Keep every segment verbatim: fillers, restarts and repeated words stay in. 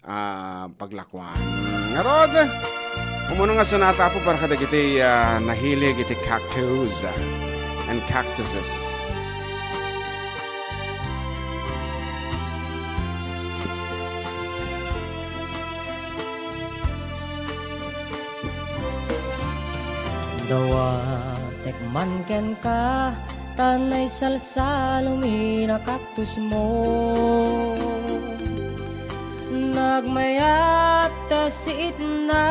a paglakuan. Ngarud, umuna nga sonata, Apo, para kadagiti, ah, nahilig iti cactus, ah, and cactuses. Dawatek man kenka, ta naisalsalumina cactus mo. Nagmayat ta siitna,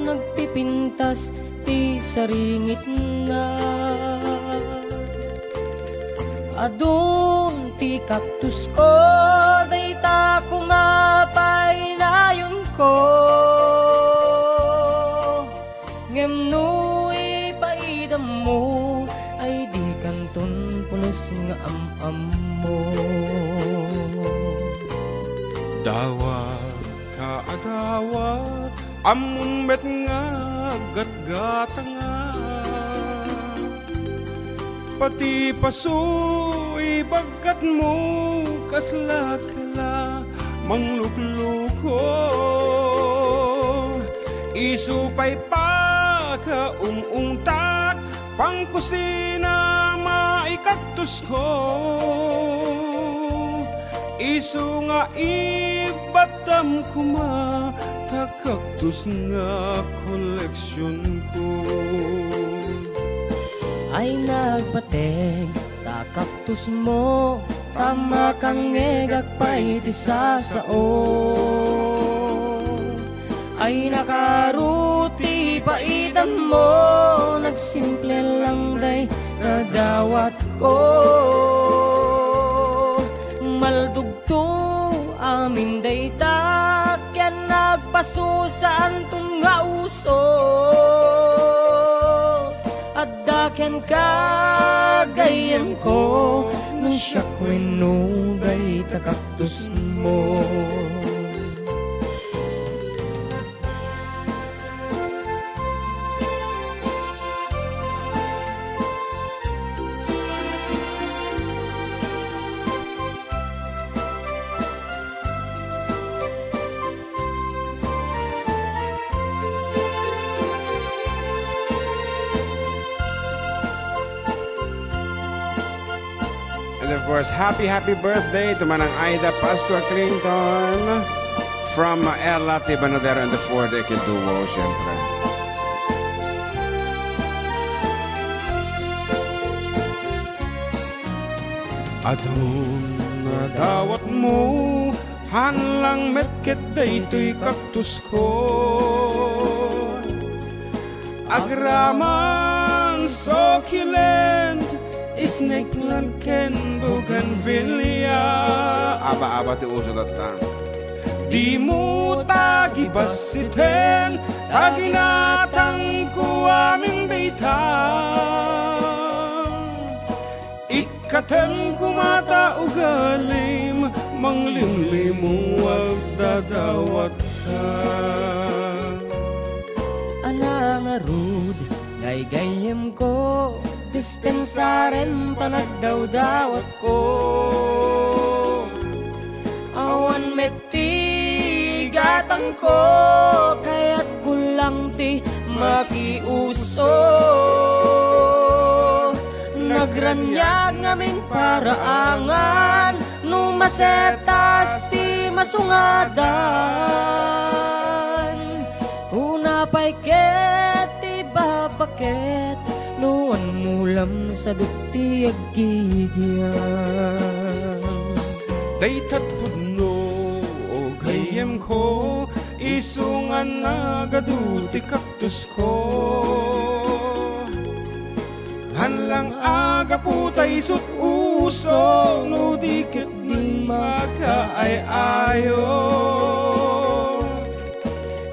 nagpipintas ti saringitna. Adun ti cactus ko, dayta koma pay nayonko. Ngem no ipaidammo, ay dikanton pulos nga am-ammo. Dawat ka a dawat, ammom met nga gatgatanga. Pati paso ibagkatmo, kasla kela manglukluko. Isu pay pakaum-ungtak, pangkusina maikaktusko. Isu nga ibbatam koma, ta kaktus nga koleksionko. Ay nagpateg ta kaktus mo, ta makangngegak pay ti sasao. Ay nakaro ti paitan mo, nagsimple lang dayta dawatko. Maldugto amin dayta, ken nagpaso saanton nga uso. Adda kenka, gayyemko, no siak wenno dayta kaktus mo. And of course, happy, happy birthday to Manang Aida Pascua Clinton from Ella Tibanadero and the Four Decade Duo, syempre. Adun a dawatmo, haan lang met ket daytoy kaktusko. Agraman, succulent, snake plant ken bougainvillea. Aba, aba ti uso tatta. Dimo ta gibassiten, ta ginatangko amin dayta. Ikkatem koma ta ugalim, manglimlimuag dadawatka. A nangarud, gaygayyemko, dispensaren panagdawdawatko. Awan met ti gatangko, kayatko lang ti makiuso. Nagraniag ngamin paraangan, no masetas ti masungadan. Kuna pay ket ti babaket, no anmulam sadut ti aggigyan. Dayta pudno, o gayyemko, isu nga nagadu ti kaktusko. Haan lang a gapu ta isut' uso, no di ket di makaay-ayo.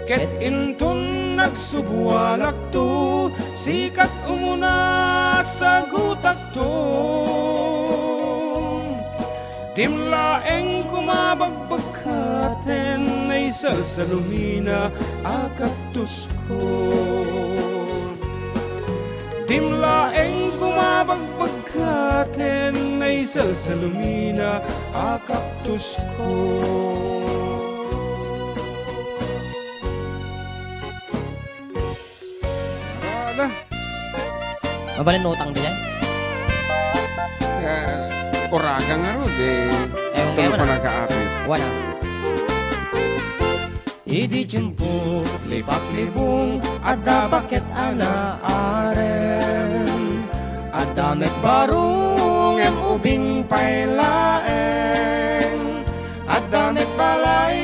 Ket inton nagsubualakto, sikat umuna sagutakto. Dimlaeng koma bagbagkaten naisalsalumina a kaktusko. Dimlaeng koma bagbagkaten naisalsalumina a kaktusko. Mabalin utang diay? Eh, uragan nga ro, di Ewan tulo kayo pa na. Nagkaapit. Wana. Idi tiempo, lipaklibong, adda baket a naarem. Adda met baro, ngem ubing pay laeng. Adda met balay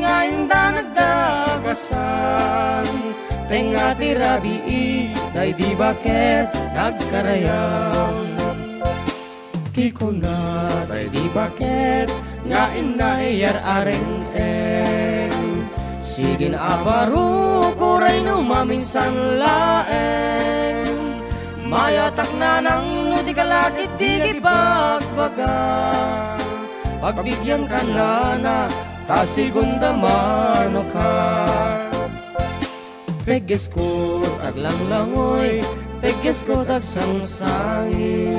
nga inda nagdagasan, tengnga ti rabii, daydi baket nagkarayam. Ti kuna daydi baket nga inna iyar a reng-eng. Sigin a baro, kuray no maminsan laeng. Mayatak nanang no di ka lakit di kibagbaga. Pagbigyan ka nana, ta sigun da mano ka. Peggesko taglanglangoy, peggesko tagsangsangi.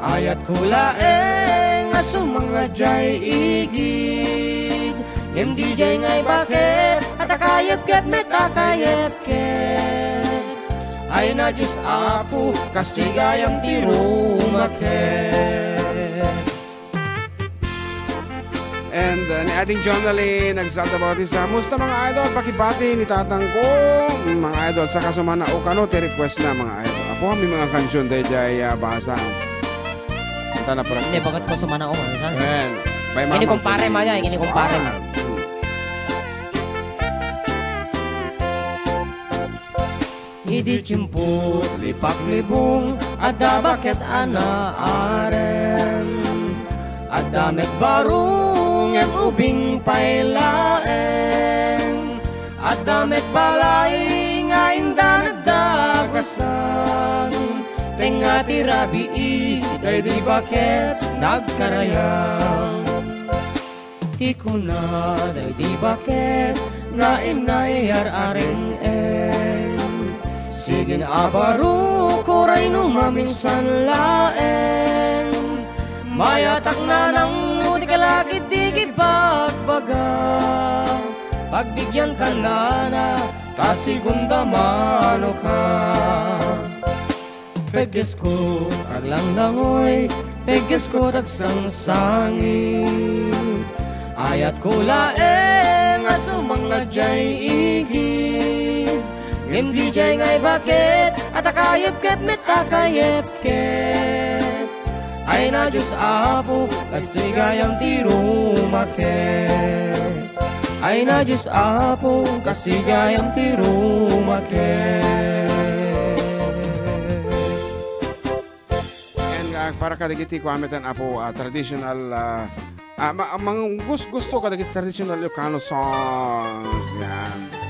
Ayatko laeng a sumanga diay igid. Ngem di diay ngay baket, a ta kayepkep met a kayepkep. Ay na Dios Apo, kastoy gayam ti rumaket. And, uh, ni Ading Jonalyn Exalta Bautista. Musta, mga idol? Pakibati ni tatangko, mga idol. Saka sumana o kano, ti request na, mga idol. Apo, may mga kansion daydiay, ah, basa. Anta na practice. Hindi, bakit ko sumana o, ano, saan? Ayan. May Ini mama. Kumpare, maya, ini kumpare. Ah. Idi tiempo, lipaklibong, adda baket a naarem. Adda met baro, ngem ubing pay laeng. Adda met balay nga inda nagdagasan. Tengnga ti rabii, daydi baket nagkarayam. Ti kuna daydi baket nga inna iyar a reng-eng. Sigin a baro, kuray no maminsan laeng. Mayatak nanang no di ka lakit di kibagbaga. Pagbigyan ka nana, ta sigun da mano ka. Peggesko taglanglangoy, peggesko tagsangsangi. Ayatko laeng a sumangla diay igid. Ngem di diay ngay baket, a ta kayepkep met a kayepkep. Ay na Dios Apo, kastoy gayam ti rumaket. Ay na Dios Apo, kastoy gayam ti rumaket. And, ah, para kadagiti kuameten, Apo, ah, traditional, ah, ah, ma-, mang-, gus-, gusto kadagiti traditional Ilocano songs. Yan.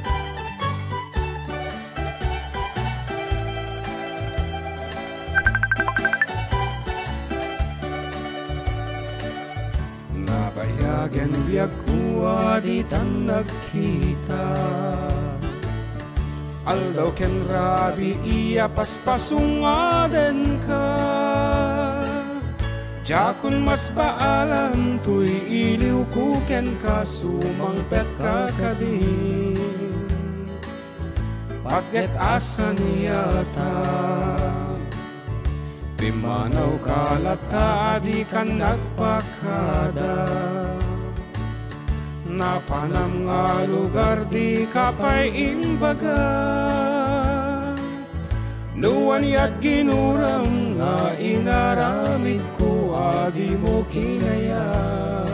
Nabayagen biagko a ditan nagkita. Aldaw ken rabii a paspasungad kenka. Diakon masbaalan toy iliwko kenka, sumangpetka kadi. Patgek a saniatak. Pimmanawka latta a dikan nagpakada. Napanam nga lugar dika pay imbaga. No aniat ginuram nga inaramidko a dimo kinayat.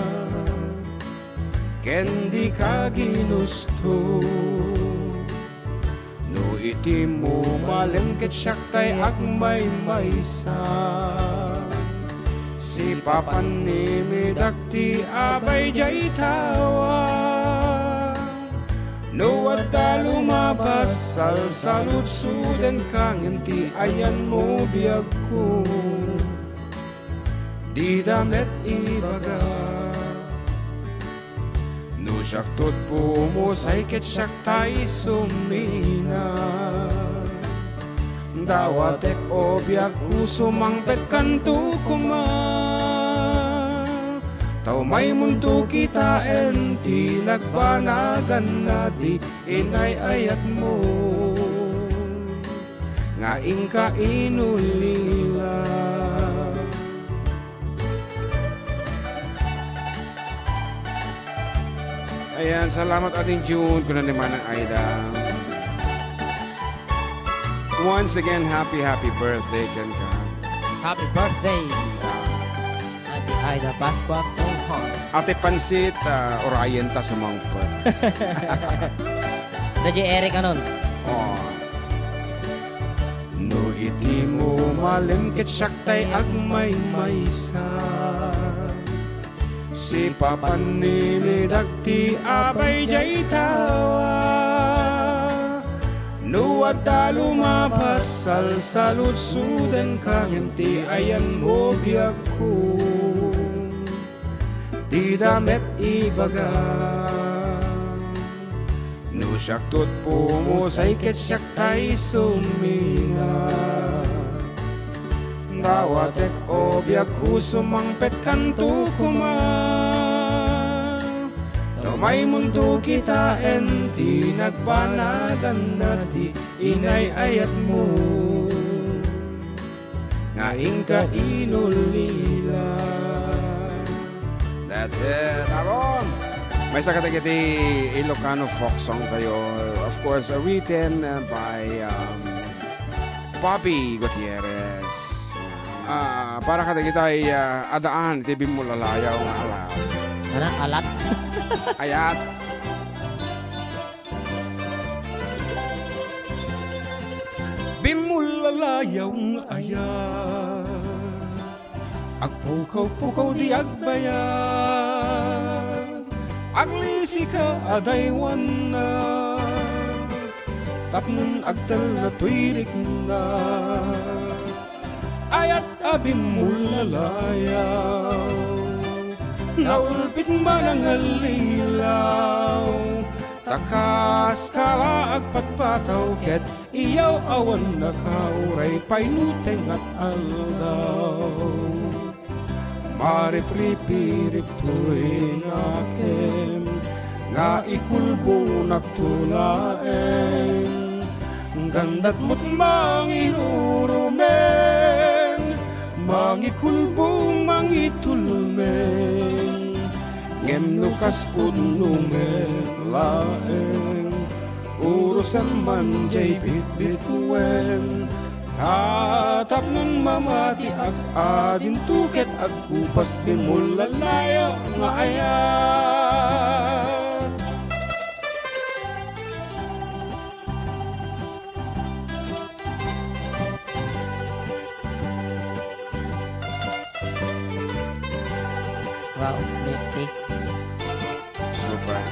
Ken dika ginusto. No iti mo malem ket siak tay agmaymaysa. Sipapan ni midak ti abay diay tawa. No adda lumabas, salsaludsodenka ngem ti ayanmo biagko. Dida met ibaga. No siak tutpo mo, say ket siak tay sumina. Dawatek o biagko, sumangpetkanto koma. Ta umaymonto kitaen ti nagbanagan na di inay-ayatmo. Nga inka inulila. Ayan, salamat Ate June, kuna ni Manang Aida. Once again, happy, happy birthday kenka. Happy birthday, Ate Aida Pascua Tunghon. Ate Pansit, ah, orayen ta sumangpet. Da J Eric anon. Oh. No idi mo malem ket siak tay agmaymaysa. Sipapan ni dagiti abay jay tawa. No adda lumapas, salsaludsodenka ngem ti ayanmo biagko. Dida met ibaga. No siak tutpo mo say ket siak tay sumina. Dawatek o biagko sumangpetkanto koma. Ta umay munto kitaen ti nagbanaganna ti inay-ayatmo. Nga inka inulila. That's it. Aron! Maysa kadagiti Ilocano folk song tayo. Of course, uh, written, uh, by, um, Bobby Gutierrez. Ah, para kadagiti, ah, adaan ti bimmulalayaw nga alat. Ano? Alat? Ayat. Bimmulalayaw nga ayat. Agpukaw-pukaw di agbayag. Aglisika a daywanna. Tapnon agtalna toy rikna. Ayat a bimmulalayaw. Naulpit manangallilaw. Ta kas kala agpatpataw ket iyaw awan nakauray pay no tengngat aldaw. Maripripirip toy nakem nga ikulbonakto laeng. Gandat met mangirurumen, mangikulbong, mangitulmen. Ngem no kas pudno met laeng, urosem man jay bitbituen. Ta tapnon mamatiak, adinto ket agkupas bimmulalayaw nga ayat. Wow, nifty. Super.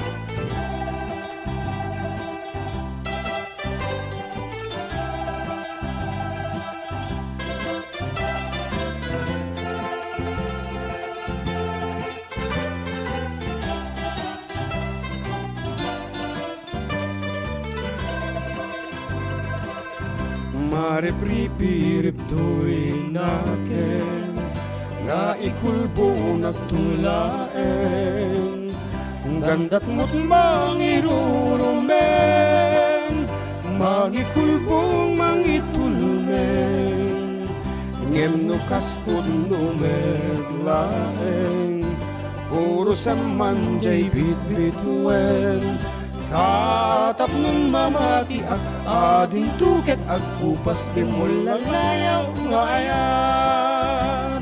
Maripripirip toy nakem nga ikulbonakto laeng. Gandat met mangirurumen, mangikulbong, mangitulmen. Ngem no kas pudno met laeng, urosem man jay bitbituen. Ta tapnon mamatiak, adinto ket agkupas bimmulalayaw nga ayat.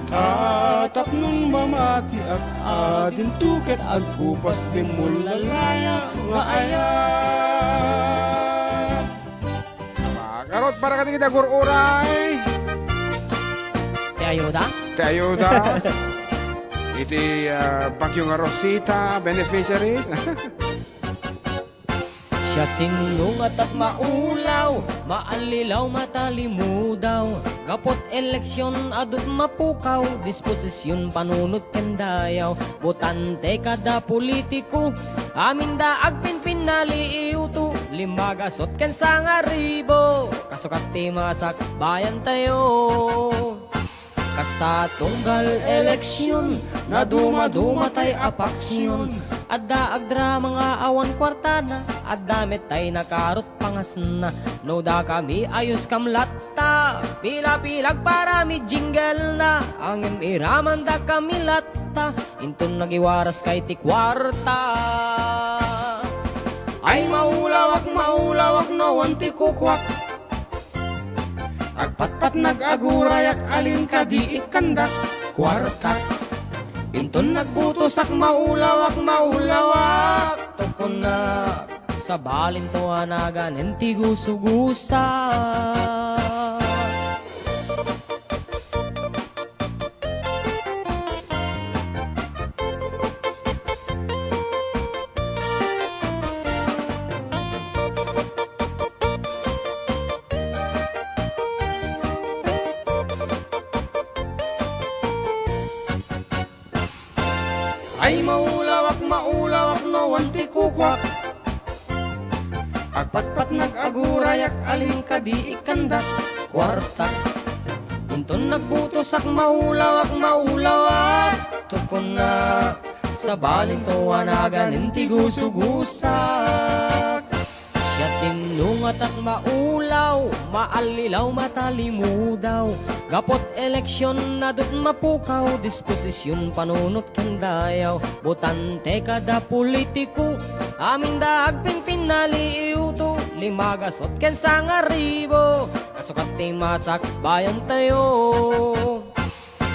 Ta tapnon mamatiak, adinto ket agkupas bimmulalayaw nga ayat. Makarot para kadagiti agur-uray. Ti ayuda? Ti ayuda. Iti, ah, bagyo nga Rosita, beneficiaries. Siasino nga tat maulaw, maallilaw, matalimudaw. Gaput eleksyon, adut mapukaw, disposision, panunot ken dayaw. Botante kada politiko, aminda agpinpinnali, iuto, lima gasut ken sangaribo. Kasukat ti masakbayan tayo. Kasta tunggal eleksion, nadumaduma tay a paksion. Adda agdrama nga awan kuartana, adda met tay nakarot pangasna. No dakami ayos kam latta, pila-pila agparami jingle na. Ngem iraman dakami latta, inton nagiwaras kay ti kuarta. Ay maulawak, maulawak no wan ti kukuak. Agpatpatnag agurayak, alin kadi ikkandak? Kuartak. Inton nagbutosak, maulawak, maulawak, tukon na. Sabalinto a naganen ti gusugusa. Ay maulawak, maulawak no wan ti kukuak. Agpatpatnag agurayak, alin kadi ikkandak? Kuartak. Inton nagbutosak, maulawak, maulawak, tukon na. Sabalinto a naganen ti gusugusak. Siasino ngatan maulaw, maallilaw, matalimudaw. Gaput eleksion, nadut mapukaw, disposision, panunot ken dayaw. Botante kada politiko, aminda agpinpinnaliiwto. Limagasut ken sangaribo, kasukat ti masakbayantayo.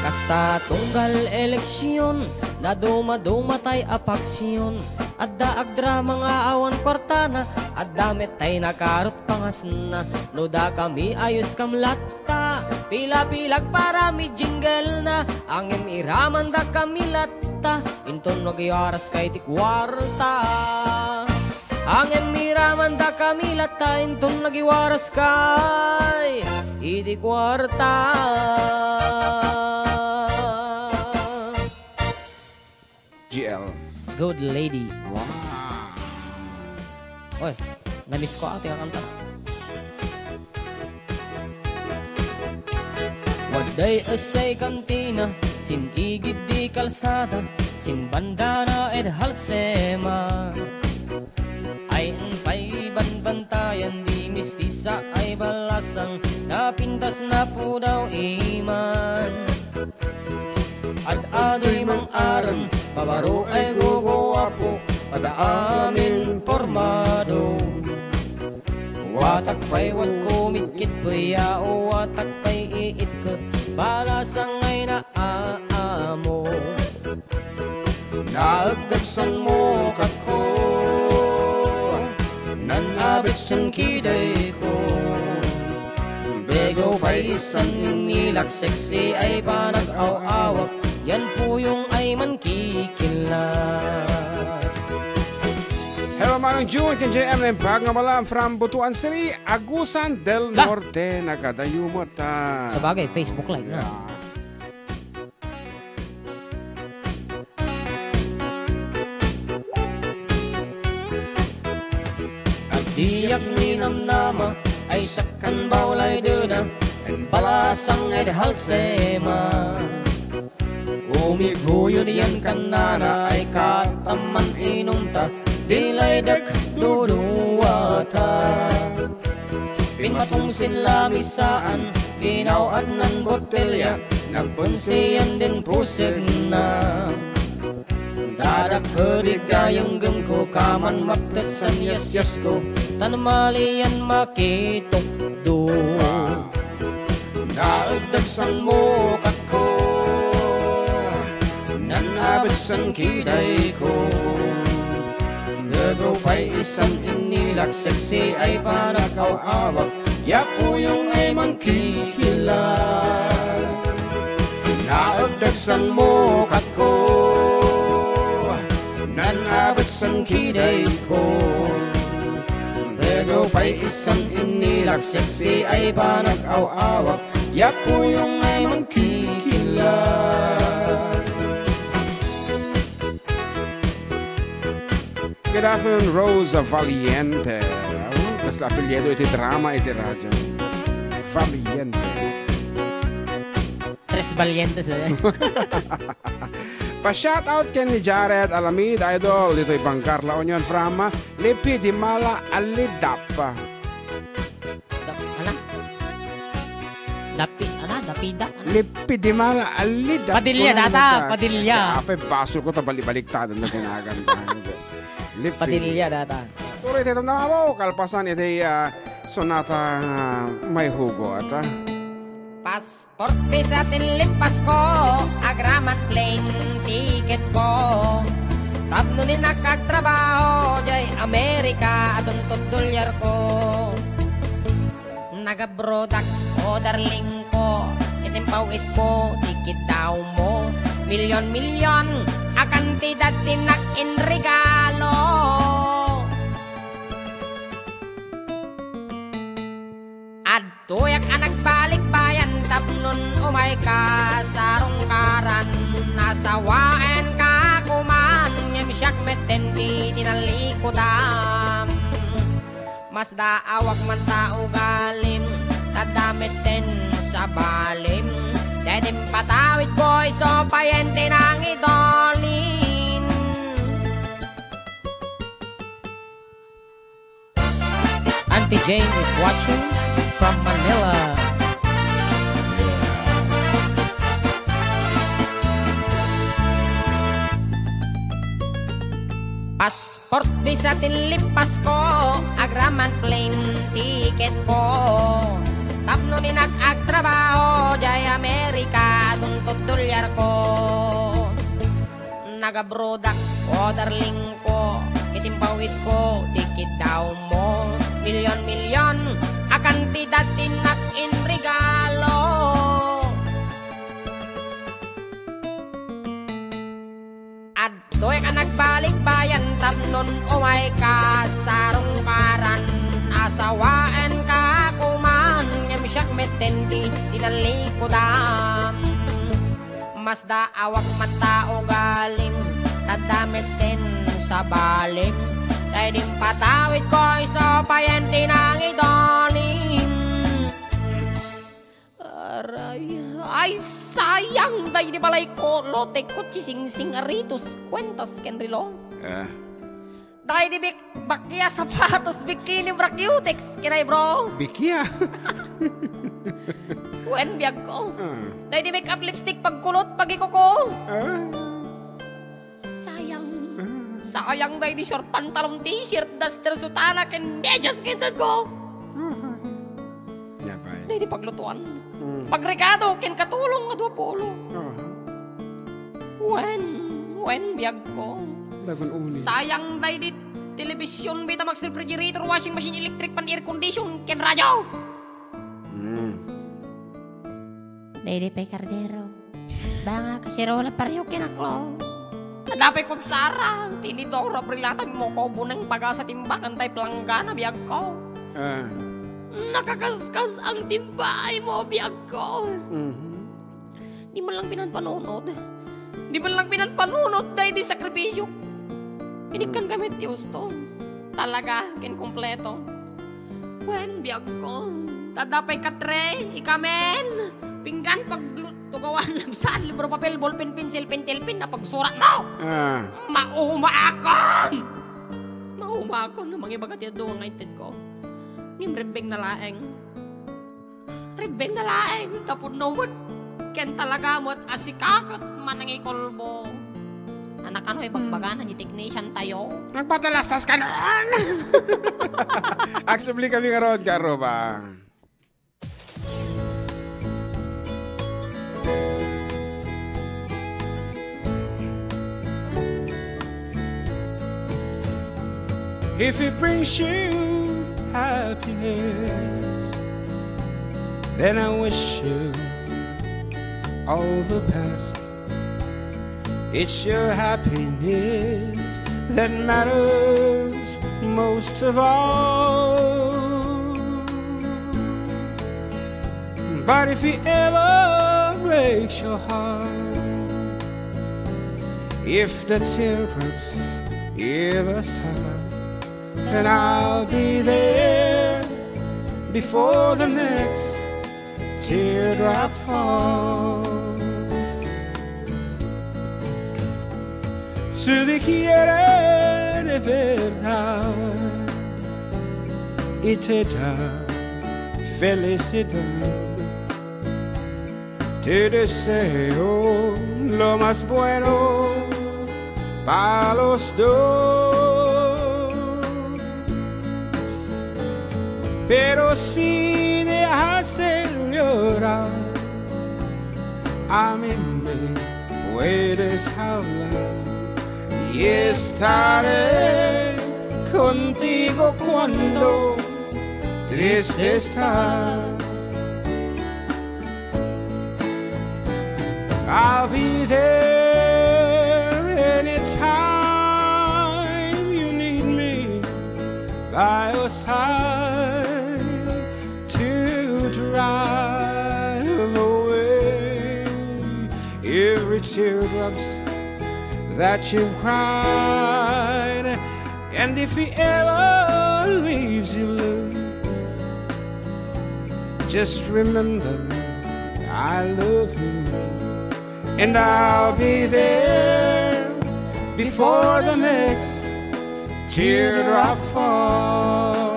Kasta tunggal eleksion, nadumaduma tay a paksion. Adda agdrama nga awan kuartana, adda met tay nakarot pangasna. No dakami ayos kam latta, pila-pila agparami jingle na. Ngem iraman dakami latta, inton nagiwaras kay ti kuarta. Ngem iraman dakami latta, inton nagiwaras kay idi kuarta. G L. Good lady. Wow. Oy, namiss ko ati nga kanta. Waday essay kantina, sin igid di kalsada, sin bandana ed halsema. Ay, pay banbantayan di mistisa ay balasang, napintas na pudaw iman. Ad-adoy mang-arem, babaro ay guguwapo, pada amin pormado. Watak pay wagko mitkit, puyao, watak pay iitko, balasang ay naamo. Naagdagsanmo, katko, nan-abet sen kidayko. Begew pay isan innilak, sexy ay panag-aw-awak, yan puyong ay mankikillat. Hello, Manong June, ken J M, naimbag nga malam from Butuan City, Agusan del La! Norte, nagadayo met, ah. Sabagay, Facebook Live na. Yeah. Diak ninamnama ay sakkan bawlay dena, en balasang ed halsema. Umiguyon yan kannana ay kaataman inumta, di laydek duduwata. Pimmatong sin lamisaan, inaw-at nan botelya, nagpensiyan din pusigna. Dadak ket igayenggemko, kaman maktet san yasyasko, tan malian makitukdo. Naagdagsanmo, katko, nan-abet sen kidayko. Begew pay isan innilak, sexy ay panag-aw-awak, ya puyong ay mankikillat. Naagdagsanmo, katko, nan-abet sen kidayko. Begew pay isan innilak, sexy ay panag-aw-awak, ya puyong ay mankikillat. Good afternoon, Rosa Valiente. Oh, kasla apelyido iti drama iti radyo. Valiente. Tres Valientes, eh. Pa-shoutout ken ni Jared Alamid, idol, ditoy Bangar, La Union, from, ah, Lipi di Mala, Alidap. Dap-, ala? Dapi-, ala? Dapida? Ala? Lipi di Mala, Alidap. Padilla, data, Padilla. Apay, basol ko, ta balik-baliktadan na tinagan tayo. Lipi. Padilla, data. Tuloy tayo, tama mo, kalpasan iti, ah, sonata, ah, may hugot, ah. Pas- Port visa ti limpas ko, agraman plane ticket ko. Tapno ni nakagtrabaho, jay Amerika, adun to dolyar ko. Nagabrodak, o darling ko, iti pawit ko, ti kiddaw mo. Milyon-milyon, a kantidad ti nak-inregalo. Ad- Tuyak a nagbalik bayan tapnon umay ka sa rungkaran, nasawaen ka kuman, ngem siak metten ti tinallikudam. Masda awak man ta ugalim, tadda metten sa balim, daydim patawid boy so payen ti nangidolin. Auntie Jane is watching from Manila. Passport visa ti limpas ko, agraman plane ticket ko. Tapno ni nag-agtrabaho, jay Amerika, adun to dolyar ko. Nagabrodak, o darling ko, iti pawit ko, ti kiddaw mo. Milyon-milyon a kantidad ti nak-inregalo. Adtoy ka nagbalik bayan tapnon umay ka sa rungkaran. Asawaen ka kuman, ngem siak metten ti tinallikudam. Masda awak man ta ugalim, tadda metten sa balim. Tay dimpatawid ko isu payen ti nangidalim. Aray, ay sayang, daydi balay ko, lotek, kotse, singsing, aritos, kuentas, ken relo. Eh. Daydi bik-, bakia, sapatos, bikini, bracutex, kinay, bro. Bikia. Wen, biag ko. Ah. Daydi make-up, lipstick, pagkulot, pagikuko. Ah. Sayang. Ah. Sayang, daydi short pantalon, t-shirt, duster, sutana, ken medyas, ken ko. Ah. Yapay. Daydi paglutuan. Mm. Pagrekado, ken katulong nga dua pulo. Ah. Wen, wen, biag ko. Dagon uni. Sayang daydi television, Betamax, refrigerator, washing machine, electric fan, air condition, ken radyo. Mm. Daydi pay kardero. Banga, kaserola, pareho ken aklo. Adda pay kutsara, tinidor, brilata, moko, buneng, pagasa, timba, ken tay planggana, biag ko. Ah. Nakakaskas ang timba mo, biag ko. Mhm. Di man lang pinanpanunot. Di man lang pinanpanunot, daydi sakripisyo. Inikkan kami ti husto. Talaga, ken kompleto. Wen, biag ko. Tadda pay katre, ikamen. Pinggan, paglu-, tugawan, lapsaan, libro, papel, ballpen, pencil, pentel, pen, na pagsurat mo. Ah. Maumaakon! Maumaakon, no mangibaga ti adu nga inted ko. Ngem rebbeng na laeng. Rebbeng na laeng, tapno met ken talaga met a sika ket manangikulbo. Anak, ano, ibagbagana di technician tayo? Nagpatalastas ka noon! Agsubli kami nga ron, Karuba. If it brings you happiness, then I wish you all the best. It's your happiness that matters most of all. But if it ever breaks your heart, if the teardrops ever start, then I'll be there before the next teardrop falls. Si te quiere de verdad y te da felicidad, te deseo lo más bueno para los dos. Pero si te hace llorar, a mí me puedes hablar y estaré contigo cuando triste estás. I'll be there anytime you need me, by your side to drive away every teardrops that you've cried. And if he ever leaves you, love, just remember I love you, and I'll be there before the next teardrop falls.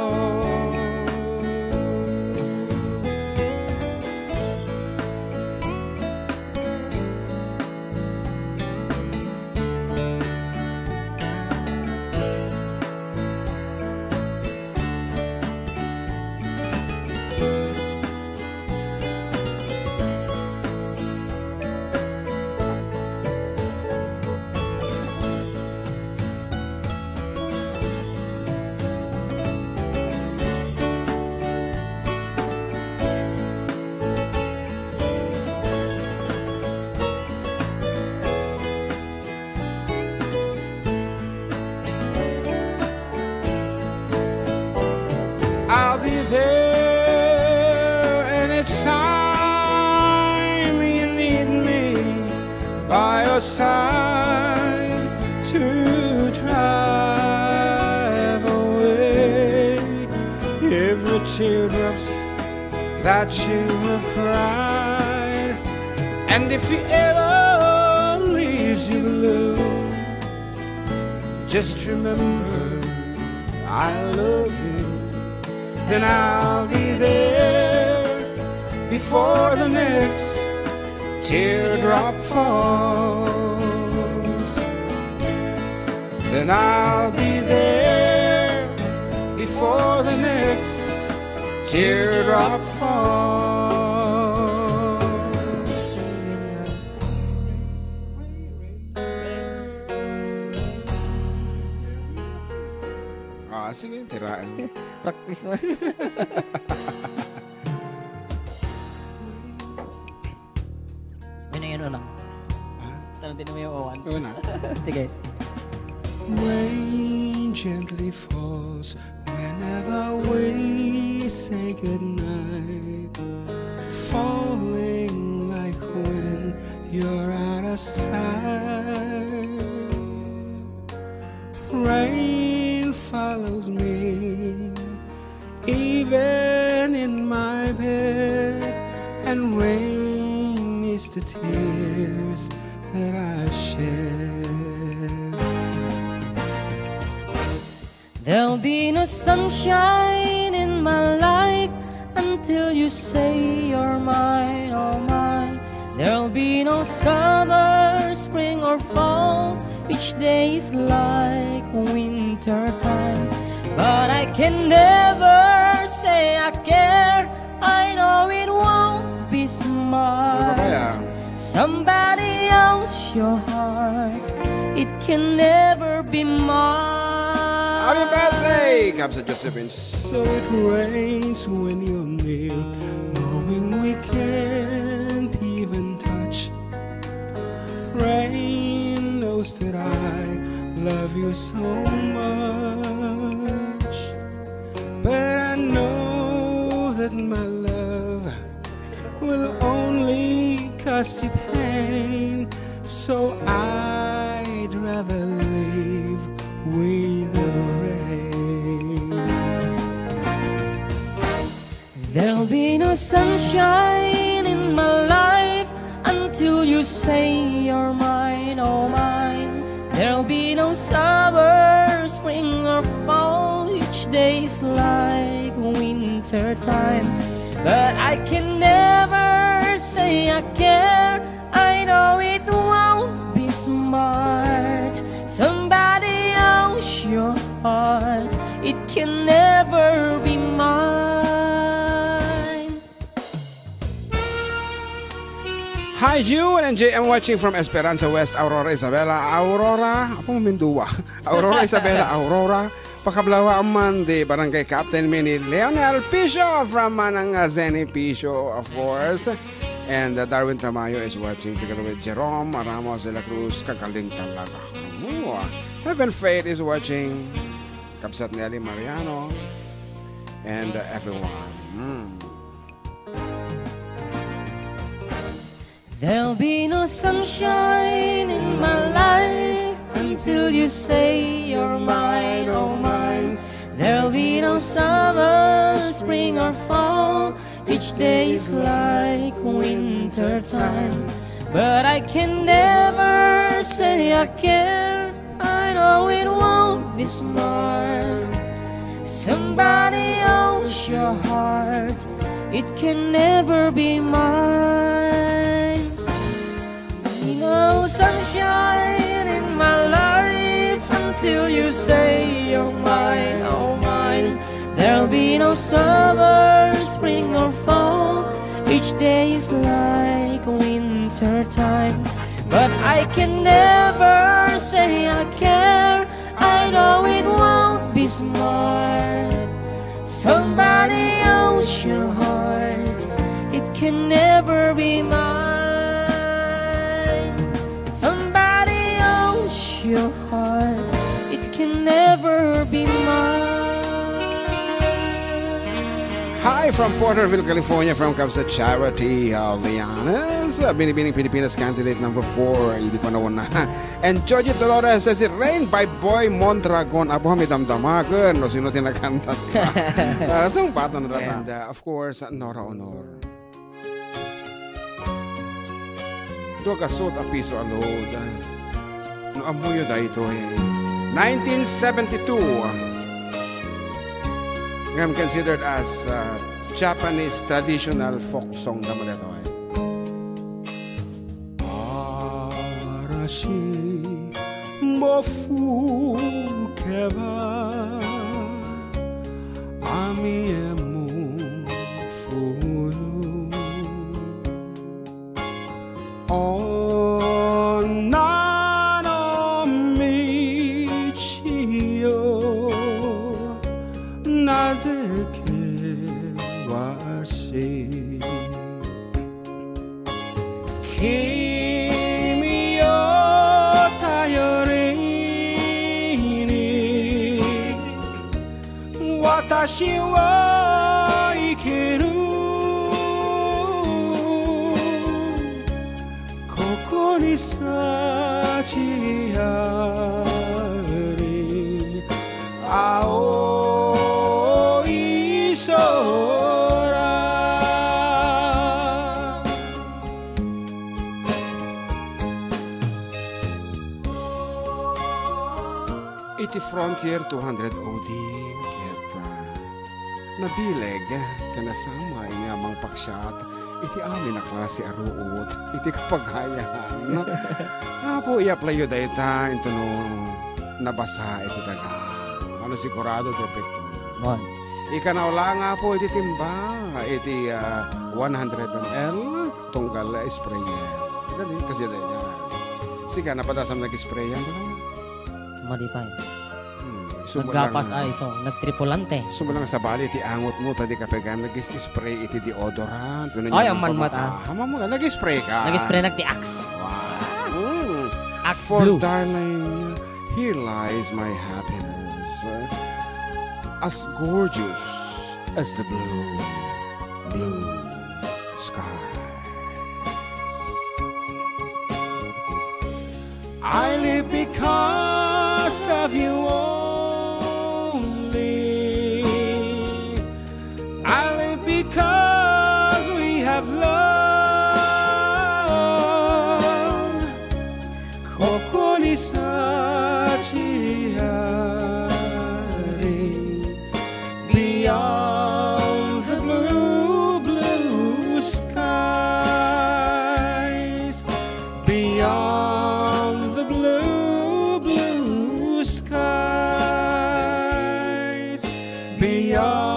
I'll be there anytime you need me, by your side to drive away every teardrops that you have cried. And if he ever leaves you, love, just remember I love you. Then I'll be there before the next teardrop falls. Then I'll be there before the next teardrop falls. Ah, sige, tiraen. Practice mo. Ano yun, ano lang? Ha? Tanong din mo yung uwan. Oo na. Sige. Rain gently falls whenever we say goodnight, falling like when you're out of sight. Rain follows me even in my bed, and rain is the tears that I shed. There'll be no sunshine in my life until you say you're mine, oh mine. There'll be no summer, spring, or fall. Each day is like winter time. But I can never say I care. I know it won't be smart. Ano ba yan? Somebody else your heart. It can never be mine. Happy birthday, Kabsat Josephine. So it rains when you're near, knowing we can't even touch. Rain knows that I love you so much, but I know that my love will only cause you pain, so I'd rather live with the rain. There'll be no sunshine in my life until you say you're mine, oh mine. There'll be no summer, spring, or fall. Each day is like winter time. But I can never say I care. I know it won't be smart. Somebody owns your heart. It can never be mine. Hi, June and J M, watching from Esperanza West, Aurora, Isabela, Aurora, apo, Mindua, Aurora, Isabela, Aurora, pakablawa man di Barangay Captain Mini Leonel Piso from Manang Zenny Piso, of course, and uh, Darwin Tamayo is watching together with Jerome Ramos de la Cruz, kagaling talaga. Oh, Heaven Faith is watching, kabsat ni Ali Mariano, and uh, everyone. Mm. There'll be no sunshine in my life until you say you're mine, oh mine. There'll be no summer, spring, or fall. Each day is like winter time. But I can never say I care. I know it won't be smart. Somebody owns your heart. It can never be mine. Be no sunshine in my life until you say you're mine, oh mine. There'll be no summer, spring, or fall. Each day is like winter time. But I can never say I care. I know it won't be smart. Somebody owns your heart. It can never be mine. Somebody owns your heart. It can never be mine. Hi from Porterville, California, from Kabsat Charity Albianes. Binibining Pilipinas candidate number four. Hindi pa nauna. And Georgie Dolores says it rained by Boy Mondragon. Abo, may damdamagan. No, sino tinaganda? Sung batan na. And, uh, of course, Nora Honor. Dua gasut a piso a load. No ammoyo daytoy. Nineteen seventy-two. Ngem considered as, uh, Japanese traditional folk song naman daytoy. 「も吹けば雨も降る」 女の道をなでけわし」「君を頼りに」「私は生きる」「ここに幸あり青い空」 Iti Frontier two hundred O D ket, ah, nabileg ken nasama nga mangpaksiat iti amin a klase a ruot iti kapagayan. Apo, i-apply-yo dayta intono nabasa iti daga. Ano, sigurado ti epekto. Wen. Ikanaw la nga, Apo, iti timba, iti, ah, one hundred M L, tunggal sprayer. Dali, kasi dayta. Sika, napadasam nag-sprayan, ano? Madi pay. Hmm, sumot lang. Naggapas ay, so, nagtripulante. Sumot lang sabali ti angotmo, ta di ka pay gayam nag-spray iti deodorant. Ay, amman met, ah. Amman met, nag-spray ka. Nag-spray nag ti Axe. Wow. Hmm. Axe Blue. For darling, here lies my happiness. As gorgeous as the blue, blue sky. I live because of you only. I live because we have love. ここにさ Pian